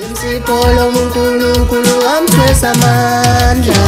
Insipho uNkulunkulu wamthwesa amandla.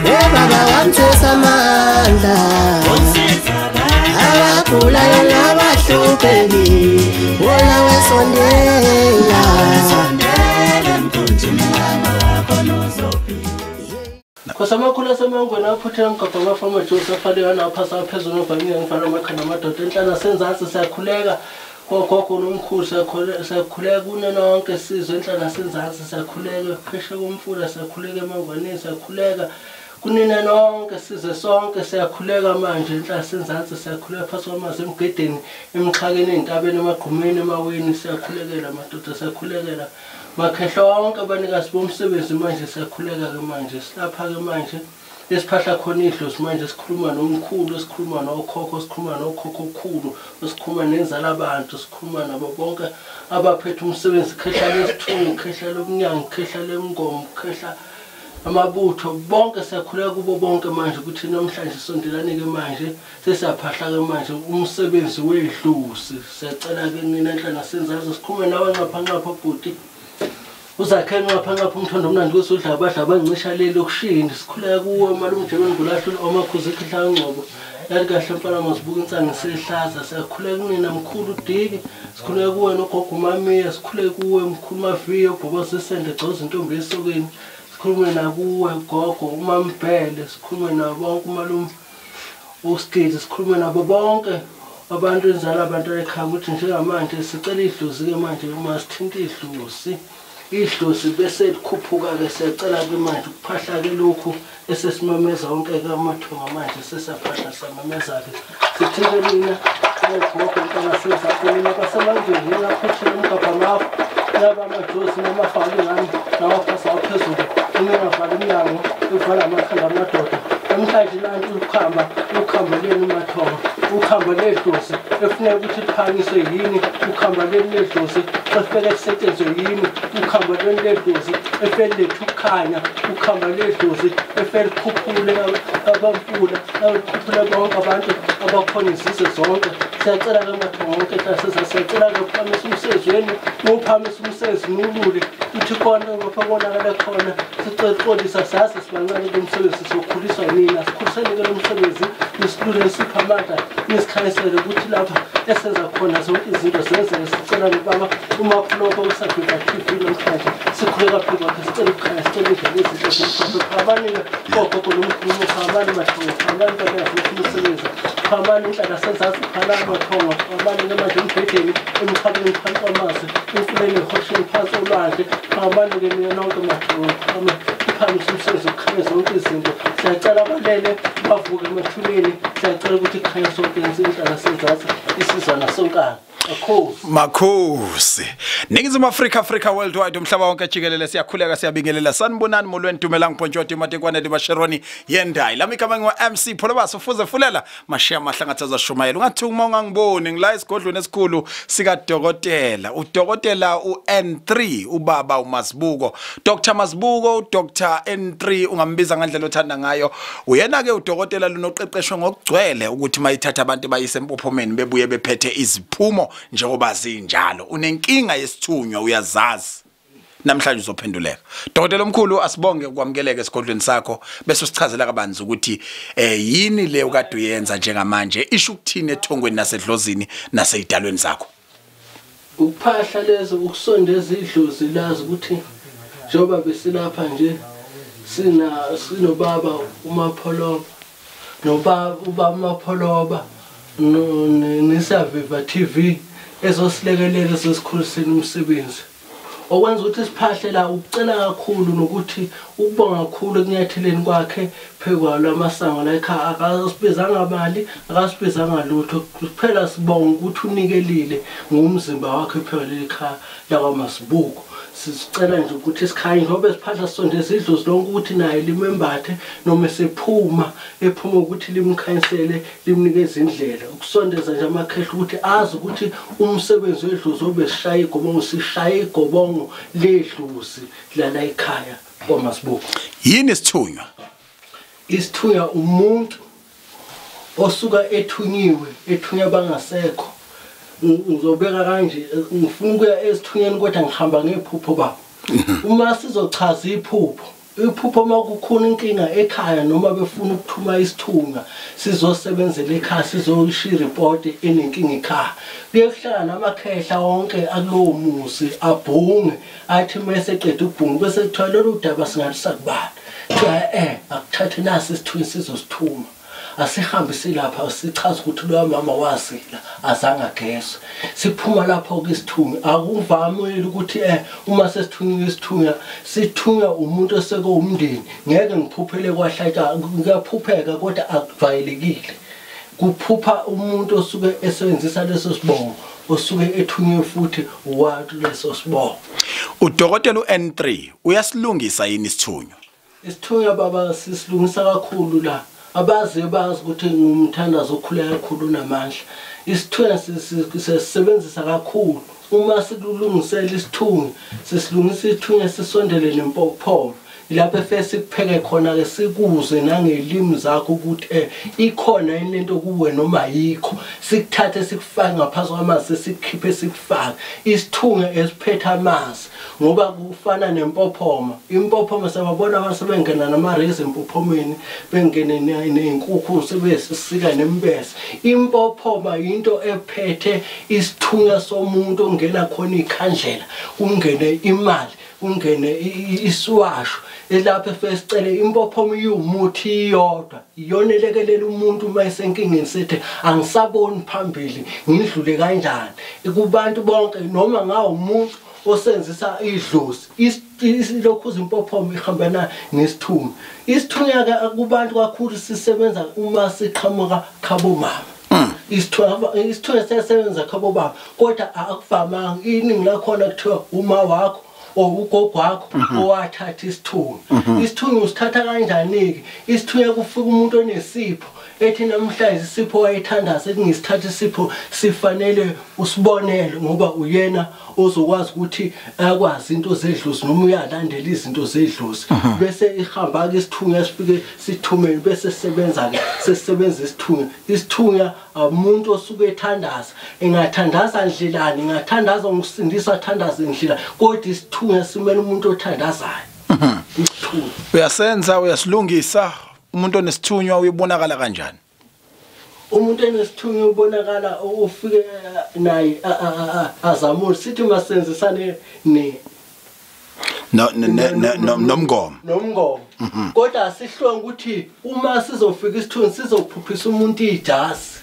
Baba wamthwesa amandla. Abagulayo nabahluphekile, wona wesondela. Khosamakhulu asemangweni aphuthela umgabha amafama Joseph aleka naphasa phezulu nobhangiya ngifana amakhanda amadoda enhlana senzansi siyakhuleka kogogo nomkhulu siyakhuleka kunonke sizwe enhlana senzansi siyakhuleka pheshe komfula siyakhuleka emangwaneni siyakhuleka kunina nonke sizwe sonke siyakhuleka manje enhlana senzansi siyakhuleka phasi kwamazi emgedeni emxhakeni entabeni emagqumeni emaweni siyakhulekela madoda siyakhulekela makhehla wonke abanikazi bomsebenzi manje siyakhuleka ke manje silapha ke manje esiphahla khona idlozi manje sikhuluma nomkhulu sikhuluma nokhokho sikhuluma nokhokho okhulu sikhuluma nenzala abantu sikhuluma nabo bonke abaphethe umsebenzi khehla lesithungu khehla lomnyango khehla lemngoma khehla amabutho bonke siyakhuleka kubo bonke manje ukuthi namhlanje sondelane ke manje sesiyaphahla ke manje umsebenzi wedlozi siyacela ke nina enhlana senzazo sikhulume nawe nqapha nqapha bhuti uzakhe nqapha nqapha umthondo omnandi kwesudla abadla abancisha leli okushini sikhuleka kuwe malume njengeni ngulahlula omakhuze ikhihla ngcobo yathi kahle mfana masibuka insangu sehlaza siyakhuleka kunina mkhulu diki sikhuleka kuwe nogogo uMamiya sikhuleka kuwe mkhulu Maviyo bhobo sisende gcoza intombi esokeni sikhulume nakuwe gogo uMambhele sikhulume nabo bonke umalume uSigidi sikhulume nabo bonke abantu enzala abantu ekhaya ukuthi njengamanje sicela idlozi ke manje uma sithinta idlozi idlozi bese likhuphuka ke siyacela ke manje ukuphahla ke lokhu esesimemeza wonke ke amathonga manje sesiyaphahla samemeza ke sithinte nina ogogo ntokasenza basemangweni ngaphuthela umgabha ngakho laba amajozi namafaki ngami nawaphasa phezulu ungavala umnyango uvala amakhanda amadoda namhlanje nanti ukuhamba ukhamba leni mathonga ukhamba ledlozi efuneka ukuthi liphakanyiswe yini ukhamba leni ledlozi efike kusetshenzwe yini ukhamba leni ledlozi efike lethu ukukhanya ukhamba ledlozi efike likhuphule abamfula abakhuphule bonke abantu abakhona izizwe zonke siyacela ke mathonga wonke siyacela ke uphakamisa umsezweni uphakamisa umsezi nulule uthi khona ngapha konakala khona sicela uxolisa sazi sibancane kumsebenzi sokhuliswa nina sikhuliseni ke lo msebenzi nisilule sipha amandla nisikhanyisele ukuthi lapha esenza khona zonke izinto zenzeke sicela nobaba uMapholoba uSaviva TV namhlanje sikhuleka phezu kwakhe sicela ukukhanya sicela indlela ezinhle phakamani kogogo nomkhulu phakamani mathonga phakamani bantu umsebenzi phakamani inhlala senzansi phakamani mathonga phakamani manje embhedeni emxhakeni phansi kwamazi emfuleni ehosheni phansi olwandle phakamani ke nina nonke mathonga phakamani uphakamisa umsebenzi ukukhanya zonke izinto siyacela abalele bavuke emathuneni siyacela ukuthi kukhanye sonke inhlala senzansi isizwana sonkana. Makhosi Ningizimu Afrika Africa worldwide umhlaba wonke jikelele siyakhuleka siyabingelela sanibonani molweni Dumelang Ponjoti Matekwane le Basheroni yendayi lami igama ngiwa MC Pholobaso fuze fulela mashiya mahlangathaza shumayela ungathi uma ungangiboni ngila esigodlweni esikhulu sika dokotela udokotela uN3 ubaba uMazibuko Dr Mazibuko Dr N3 ungambiza ngandlela othanda ngayo uyena ke udokotela lunoqeqeshwe ngokugcwele ukuthi mayithatha abantu bayise empophomeni bebuye bephethe iziphumo njengoba zinjalo unenkinga yesithunywa uyazazi namhlanje uzophenduleka. Dokotela omkhulu asibonge ukwamukeleka esigodlweni sakho bese usichazela kabanzi ukuthi yini le okade uyenza njengamanje isho ukuthini ethongweni nasedlozini naseyidalweni zakho. Ukuphahla lezo ukusondeza idlozi lazi ukuthi njengoba besilapha nje sinobaba uMapholoba nobaba ubaba uMapholoba neSaviva TV ezosilekelela ezosikhuliseni umsebenzi. Okwenza ukuthi siphahle la ukucela kakhulu nokuthi ukubonga kakhulu ekunyatheleni kwakhe phekwalo amasango la ekhaya akasibizanga mali akasibizanga lutho kuphela sibonga ukuthi unikelile ngomzimba wakhe phela ekhaya lakwaMazibuko. Sicela nje ukuthi sikhanye ngoba siphahla sondeza idlozi lonke ukuthi naye limembathe noma sephuma ephuma ukuthi limkhanyisele limnikeze indlela ukusondeza nje amakhehla ukuthi azi ukuthi umsebenzi wedlozi obesishaya igobongo sishaya igobongo ledlozi lala ekhaya kwaMazibuko. Yini isithunywa? Isithunywa umuntu osuka ethunyiwe ethunywa bangasekho Ngizobeka kanje, ngifuna ukuya esithunyeni kodwa ngihamba ngephupho baba. Uma sizochaza iphupho, iphupho makukhona inkinga ekhaya noma befuna ukuthuma isithunywa sizosebenzela ekhaya, sizoyishiya report enenkinga ekhaya. Kuye kuhlala namakhehla wonke akulowo muzi abhunge, athi mase eqeda ukubhunga bese kuthiwa lolu daba singalusakubani. Kuthiwa akuthathe nasi isithunywa sizosithuma. Asihambe silapha sichaza ukuthi lo mama wazila azange agezwe. Siphuma lapho ke isithunywa. Akuvamile ukuthi uma sesithunywa isithunywa sithunywa umuntu oseke umndeni. Ngeke ngiphuphele kwahlatsha, ngiyaphupheka kodwa akujwayelekile. Kuphupha umuntu osuke esebenzisa leso sibongo, osuke ethunywe futhi leso sibongo. Udokotela uN3 uyasilungisa yini isithunywa? Isithunywa baba sisilungisa kakhulu la. Abazi bazi ukuthi ngumthandazo okhuleka kakhulu namandla. Isithunywa sisebenzisa kakhulu. Uma sikulungisela isithunywa, sisilungisa isithunywa sisondele nempophoma. Lapho efike sikupheke khona ke sikuze nangelimi zakho ukuthi ikhona yini lento kuwe noma ayikho. Sikuthathe sikufake ngaphansi kwamanzi, sikukhiphe sikufake. Isithunywa esiphethe amanzi ngoba kufana nempophoma. Impophoma sababona abantu sebengena namarezi empophomeni, bengene nezinkukhu sebesisika nembese. Impophoma into ephethe isithunywa somuntu ongena khona ikhandlela, kungene imali, ungene isiwasho. Elapho efike sicele impophoma iwumuthi iyodwa, iyona elekelela umuntu uma esenkingeni sethi angisaboni phambili ngidlule kanjani. Kubantu bonke noma ngawo umuntu osenzisa idlozi, lokhu impophoma ihambana nesithunywa. Isithunywa ke kubantu kakhulu sisebenza uma siqhamuka khabo mama. Isithunywa siyasebenza khabo baba, kodwa akuvamanga. Iningi lakhona kuthiwa uma wakho ugogo wakho owathatha isithunywa. Isithunywa usithatha kanjani-ke? Isithunywa kufika umuntu onesipho ethi namhlanje isipho wayethandaza ethi ngisithatha isipho sifanele usibonele ngoba uyena ozokwazi ukuthi akwazi into zedlozi noma uyalandela izinto zedlozi. Bese ihamba-ke isithunywa sifike sithumele, bese sisebenza-ke sesisebenza isithunywa. Isithunywa umuntu osuke ethandaza, engathandaza ndlelani, engathandaza ngokusindisa, athandaze ndlela, kodwa isithunywa simele umuntu othandazayo. Isithunywa uyasenza, uyasilungisa. Umuntu onesithunywa uyibonakala kanjani? Umuntu onesithunywa ubonakala ufike naye azamule. Sithi masenzisane nomgomo. Nomgomo. Kodwa asihlonge ukuthi uma sizofika isithunywa sizophuphisa umuntu ijasi.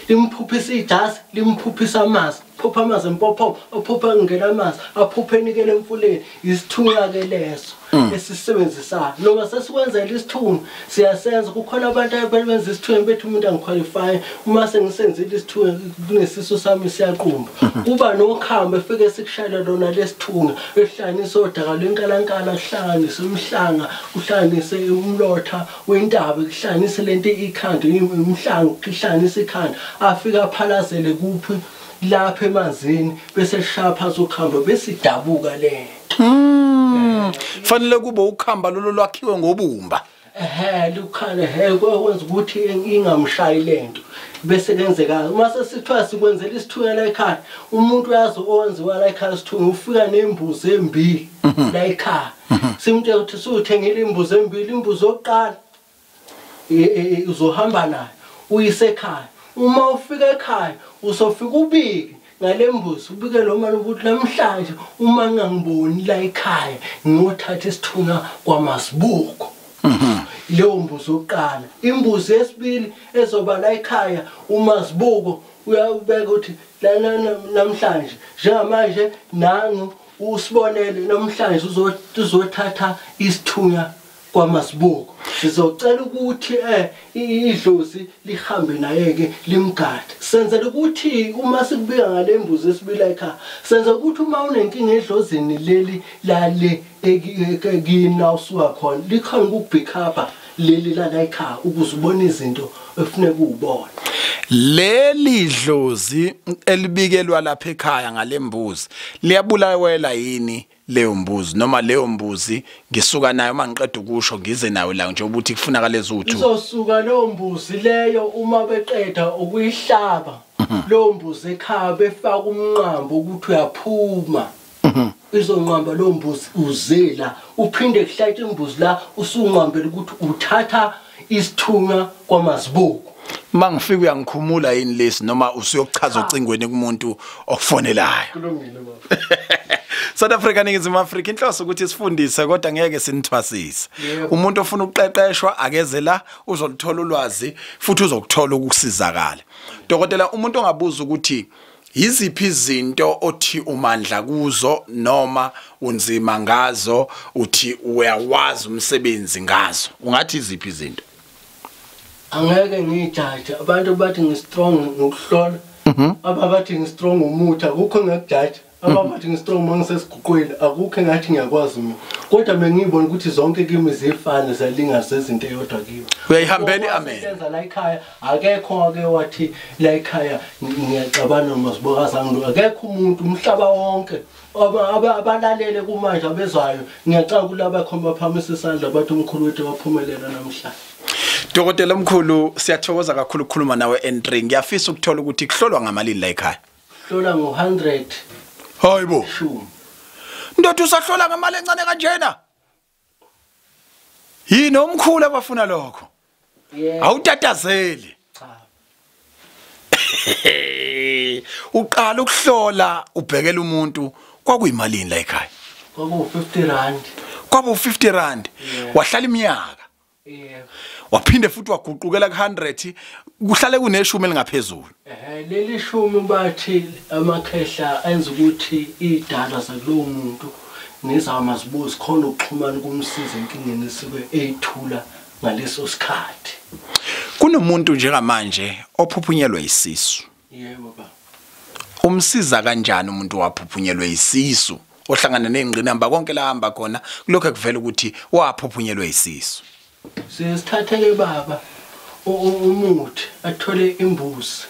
Limphuphisa ijasi, limphuphisa amanzi, phupha amanzi empophoma, aphupha ngena amanzi, aphuphe enikele emfuleni. Isithunywa ke leso esisebenzisayo. Noma sesikwenzela isithunywa siyasenza. Kukhona abantu abenza isithunywa bethi umuntu angiqualify, uma sengisenzile isithunywa kunesisu sami siyaqumba. Kuba nokhamba efike sikushayela lona lesithunywa, ehlanganisa odaka lwenkalankala, kuhlanganise umhlanga, kuhlanganise umlotha wentaba, kuhlanganise lento ikhanda, umhlanga, kuhlanganise ikhanda, afika aphalazele kuphi lapha emanzini, bese shaya phansi ukhamba, bese idabuka lento. Fanele kube ukhamba lolo lwakhiwe ngobumba. Lukhane kwenza ukuthi ingamshayi lento. Bese kenzeka uma sesithiwa sikwenzela isithunywa la ekhaya, umuntu uyazi owenziwa la ekhaya isithunywa ufika nembuzi embili la ekhaya. Simtshela ukuthi suthengile imbuzi embili, imbuzi yokuqala uzohamba nayo uyise ekhaya. Uma ufika ekhaya usofika ubike ngale mbuzi, ubike lo mali ukuthi namhlanje uma ngingangiboni la ekhaya ngiyothatha isithunywa kwaMazibuko. Leyo mbuzi yokuqala. Imbuzi yesibili ezoba la ekhaya uMazibuko uyabeka ukuthi namhlanje njengamanje nangu usibonele namhlanje uzothatha isithunywa kwaMazibuko. Sizocela ukuthi idlozi lihambe naye ke limgade. Senzela ukuthi uma sikubika ngale mbuzi esibili ekhaya, senza ukuthi uma unenkinga edlozini leli lale ekini la usuka khona, likhona ukupick up leli la ekhaya ukuze ubone izinto efuneka ubone. Leli dlozi elibikelwa lapha ekhaya ngalembuzi liyabulawela yini leyo mbuzi, noma leyo mbuzi ngisuka nayo uma ngiqeda ukusho ngize nayo la nje ukuthi kufunakala ezuthu? Izosuka leyo mbuzi leyo uma beqeda ukuyihlaba. Lo mbuzi ekhaya befaka umnqambo ukuthi uyaphuma. Izonqamba lo mbuzi uzela, uphinde kuhlatshwe imbuzi la usunqambela ukuthi uthatha isithunywa kwamazibuko. Mangifika uyangikhumula yini lesi noma usuyochaza ocingweni kumuntu ofonelayo? Kulungile baba. South Africa, Ningizimu Afrika, inhloso ukuthi sifundise kodwa ngeke sinithwasise. Umuntu ofuna ukuqeqeshwa akeze la, uzoluthola ulwazi futhi uzokuthola ukusizakala. Dokotela, umuntu ongabuza ukuthi yiziphi izinto othi umandla kuzo noma unzima ngazo, uthi uyawazi umsebenzi ngazo, ungathi iziphi izinto? Angeke ngijaje abantu bathi ngistrong ngokuhlola, ababathi ngistrong umuthi, akukho engakujaja. Ababathi ngistrong mangisesiguqweni, akukho engathi ngiyakwazi mina. Kodwa bengibona ukuthi zonke kimi zifana, ziyalinga, zezinto eyodwa kimi. Uyayihambela amen. Senza la ekhaya, akekho ake wathi la ekhaya ngiyaxabana noMazibuko zangu, akekho umuntu umhlaba wonke abalalele kumanje abezwayo. Ngiyacanga kulaba khomba phamisa isandla bathi umkhulu wethu waphumelela namhlanje. Dokotela omkhulu, siyathokoza kakhulu ukukhuluma nawe N3. Ngiyafisa ukuthola ukuthi kuhlolwa ngamalini la ekhaya. Hlola ngo-100. Hayibo. Ndoda usahlola ngemali encane kanjena? Yini omkhulu abafuna lokho? Yebo. Awutatazeli. Cha. Uqala ukuhlola ubhekela umuntu kwakuyimalini la ekhaya? Kwaku 50 rand. Kwaku 50 rand. Wahlala iminyaka. Yebo. Waphinde futhi waguqukela ku100, kuhlale kuneshumi elingaphezulu. Leli shumi bathi amakhehla enza ukuthi idala zakulowo muntu nezamazibuko zikhona ukuxhumana kumsiza enkingeni esuke eyithula ngaleso sikhathi. Kunomuntu njengamanje ophuphunyelwe isisu. Yebo baba. Umsiza kanjani umuntu waphuphunyelwe isisu ohlangana nezingqinamba konke la hamba khona kulokho kuvela ukuthi waphuphunyelwe isisu? Sisithatheke baba umuthi, athole imbuzi,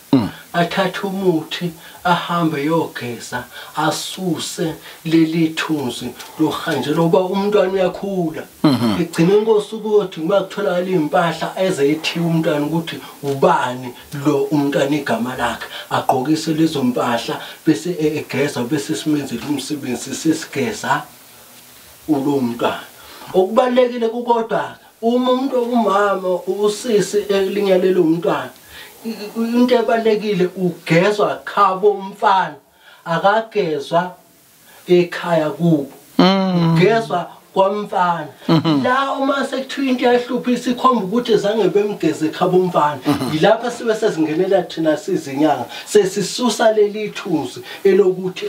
athathe umuthi ahambe yogeza, asuse leli thunzi lohanjelo ngoba umntwana uyakhula. Egcine ngosuku ukuthi uma kutholakala impahla ezeyithiwa umntwana ukuthi ubani lo umntwana igama lakhe, agqokise lezo mpahla bese egeza, bese simenzele umsebenzi sesigeza ulo mntwana. Okubalekile kukodwa uma umuntu umama usisi elinyalele umntwana, into ebalekile ugezwa khabo umfana, akagezwa ekhaya kubo, ugezwa kwamfana. La uma sekuthiwa into yahlupha isikhomba ukuthi zange bemgeze khabo umfana, yilapha sibe sezingenela thina sizinyanga sesisusa leli thunzi elokuthi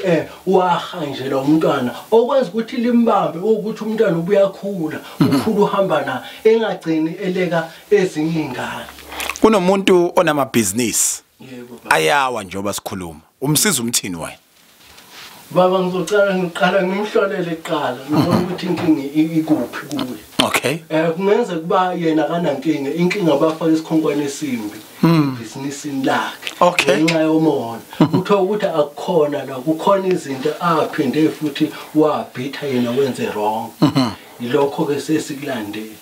wahanjelwa umntwana, okwenza ukuthi limbambe ukuthi umntwana ubuyakhula, ukhula uhamba na engagcini eleka ezinye ingane. Kunomuntu onamabhizinisi Yebo baba. Ayawa njengoba sikhuluma, umsiza umthini wena? Baba ngizocala ngiqala ngimhlolele kuqala ngibona ukuthi inkinga ikuphi kuye. Okay. Kungenzeka kuba yena akanankinga, inkinga abafaka isikhonkwane esimbi ebhizinisini lakhe. Okay. Ngenxa yomona. Uthola ukuthi akukhona la, kukhona izinto aphinde futhi wabhitha yena wenze wrong. Yilokho ke sesikulandela.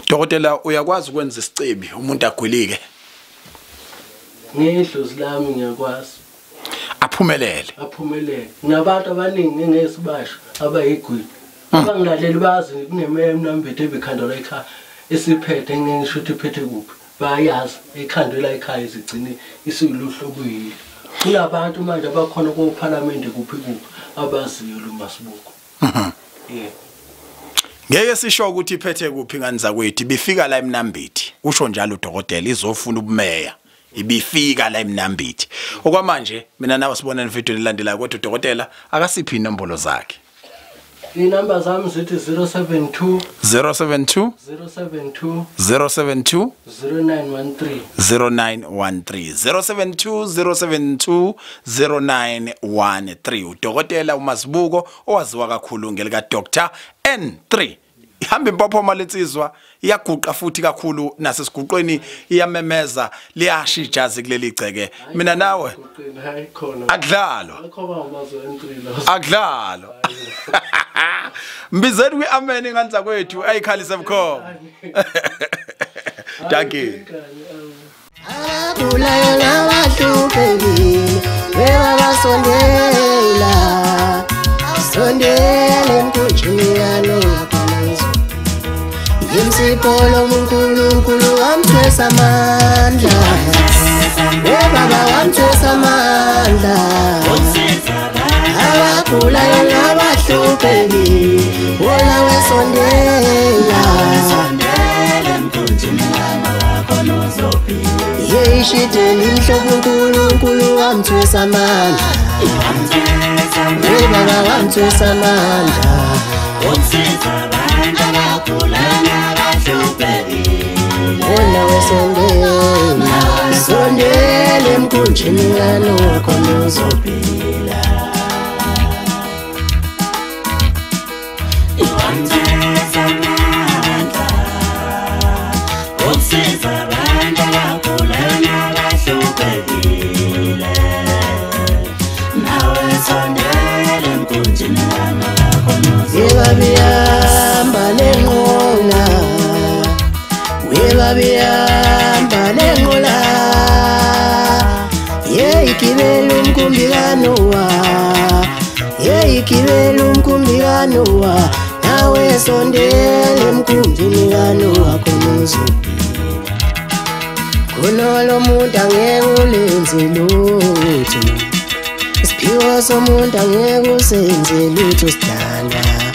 Dokotela, uyakwazi ukwenza isicebi umuntu agwilike? Ngedlozi lami ngiyakwazi. Aphumelele. Aphumelele. Nabantu abaningi engesibasho abayigwili. Abangilaleli bazi kunemeya emnambethe ebikhanda la ekhaya esiphethe ngisho ukuthi iphethe kuphi. Bayazi ekhanda la ekhaya izigcine isiluhlo kuyilo. Kunabantu manje abakhona koParliament kuphi kuphi abaziyo lo Masibuko. Yebo. Ngeke sisho ukuthi iphethe kuphi ngani zakwethu, ibifika la eMnambithi. Usho njalo udokotela izofuna ubumeya. Ibifika la eMnambithi. Okwamanje mina nawe sibonane video elandelayo, kodwa udokotela akasiphi inombolo zakhe. Inamba zami zithi 072 072 072 072 0913 0913 072 072 0913. Udokotela uMazibuko owaziwa kakhulu ngelika Dr N3. Ihamba impophoma lensizwa, iyaguqa futhi kakhulu nasesiguqweni, iyamemeza, liyasha ijazi kuleli gceke. Mina nawe Hayi khona. Akudlalwa. Akho ba umazo N3 la. Akudlalwa. Mbizeni kwi-amen ingane zakwethu ayikhalise bukhoma. Dankie. Hayi. Abagulayo nabahluphekile webabasondela sondela emkhunjini kaNowa khona uzophila. Imsipolo uNkulunkulu wamthwesa amandla, webaba wamthwesa amandla. Abagulayo nabahluphekile wona wesondela yeyishideli imhlophe uNkulunkulu wamthwesa amandla, webaba wamthwesa amandla. Wona wesondela sondela emkhunjini kaNowa khona uzophila. Webabihamba lenqola, webabihamba lenqola, yeyigibela umkhumbi kaNowa, yeyigibela umkhumbi kaNowa. Nawe sondela emkhunjini kaNowa khona uzophila. Khona lo muntu angeke ulenze lutho, isiphiwo somuntu angeke usenze lutho sidala.